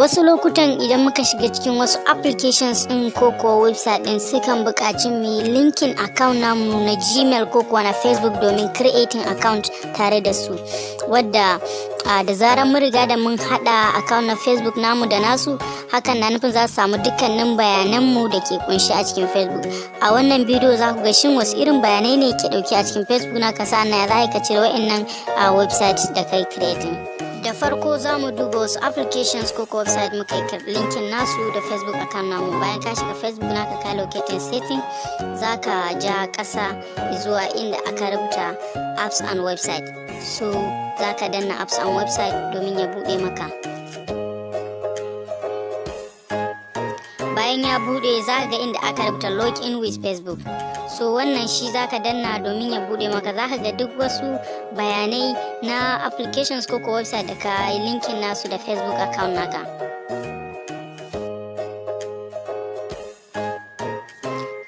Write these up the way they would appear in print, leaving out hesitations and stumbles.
Wasu lokutan idan muka shiga cikin wasu applications ɗin ko kuwa website ɗin, sukan buƙaci mu yi linking account namu na Gmail ko kuwa na Facebook domin creating account tare da su, wadda da zarar mun riga da mun haɗa account na Facebook namu da nasu, hakan na nufin za su samu dukkanin bayananmu da ke kunshi a cikin Facebook. A wannan bidiyo za ku ga shin wasu irin bayanai ne ke ɗauke a cikin Facebook naka, sa'an ya za ka cire wa'annan a website da kai creating. Da farko za mu duba wasu applications ko website muka yi linking nasu da Facebook account namu. Bayan ka shiga Facebook naka, ka locating setting, za ka ja ƙasa zuwa inda aka rubuta apps and website. So za ka danna apps and website domin ya buɗe maka. Bayan ya buɗe, za ka ga inda aka rubuta login with Facebook. So wannan shi za ka danna domin ya buɗe maka. Za ka ga duk wasu bayanai na applications ko website da ka yi linking nasu da Facebook account naka.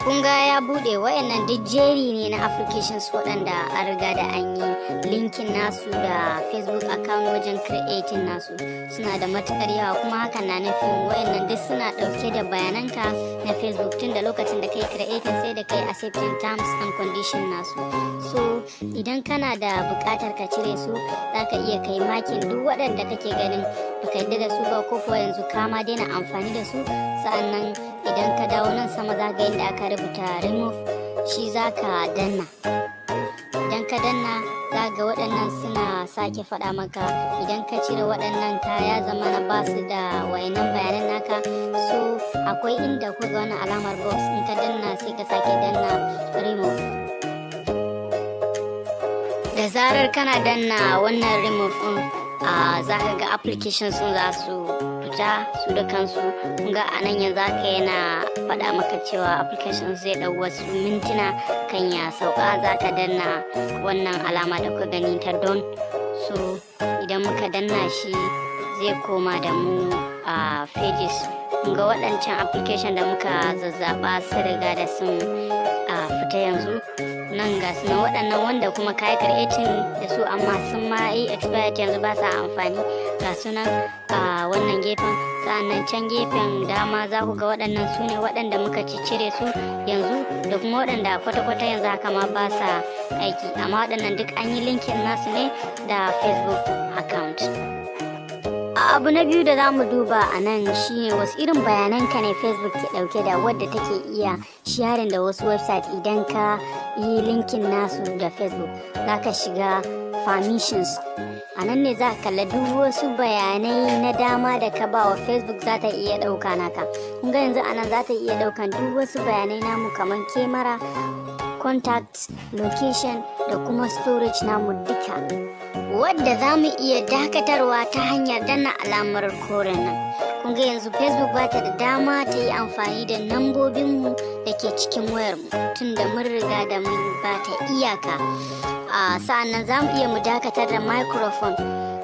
Kun ga ya bude. Wayannan duk jeri ne na applications waɗanda an riga da an yi linking nasu da Facebook account wajen creating nasu. Suna da matukar yawa, kuma hakan na nufin wayannan duk suna ɗauke da bayananka na Facebook, tun da lokacin da kai creating sai da kai accepting terms and condition nasu. So idan kana da buƙatar ka cire su, zaka iya kai marking duk waɗanda kake ganin baka yarda da su ba, ko kuwa yanzu ka ma daina amfani da su. Sa'annan idan ka dawo nan sama, za ga inda aka rubuta remove, shi za ka danna. Idan ka danna, za ga waɗannan suna sake faɗa maka idan ka cire waɗannan kaya zama na basu da wayannan bayanan naka. So akwai inda kuka ga wani alamar box, in ka danna sai ka sake danna remove. Da zarar kana danna wannan remove din, za ka ga applications sun za su fita su da kansu. Kun ga a nan yanzu haka yana faɗa maka cewa application zai ɗau wasu mintuna kan ya sauka. Za ka danna wannan alama da kuka gani ta done. So idan muka danna shi, zai koma da mu a pages. Kun ga waɗancan application da muka zazzaɓa su riga da sun fita yanzu. Nan ga su nan, waɗannan wanda kuma kayi creating da su amma sun ma yi expired, yanzu ba sa amfani, ga su nan a wannan gefen. Sa'annan can gefen dama za ku ga waɗannan su ne waɗanda muka ciccire su yanzu, da kuma waɗanda kwata-kwata yanzu haka ma ba sa aiki, amma waɗannan duk an yi linking nasu ne da Facebook account. Abu na biyu da za mu duba a nan shine wasu irin bayanan ka ne Facebook ke dauke da wadda take iya sharing da wasu website idan ka yi linking nasu da Facebook. Za ka shiga permissions. A nan ne za ka kalla duk wasu bayanai na dama da ka ba wa Facebook za ta iya ɗauka naka. Kun ga yanzu anan za ta iya ɗaukan duk wasu bayanai namu kamar camera, contact, location da kuma storage namu duka, wadda za mu iya dakatarwa ta hanyar danna alamar koren nan. Kun ga yanzu Facebook ba ta da dama ta yi amfani da nambobinmu da ke cikin wayarmu, tunda mun riga da mun ba ta iyaka. A sa'an nan za mu iya mu dakatar da microphone,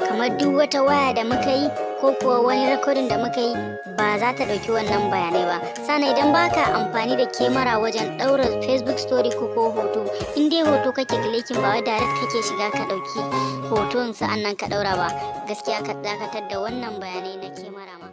kamar duk wata waya da muka yi ko kuwa wani recording da muka yi, ba za ta ɗauki wannan bayanai ba. Sannan idan baka amfani da kyamara wajen ɗaura Facebook story ko hoto, in dai hoto kake clicking, ba wai direct kake shiga ka ɗauki hoton sa'an nan ka ɗaura ba, gaskiya ka dakatar da wannan bayanai na kyamara ma.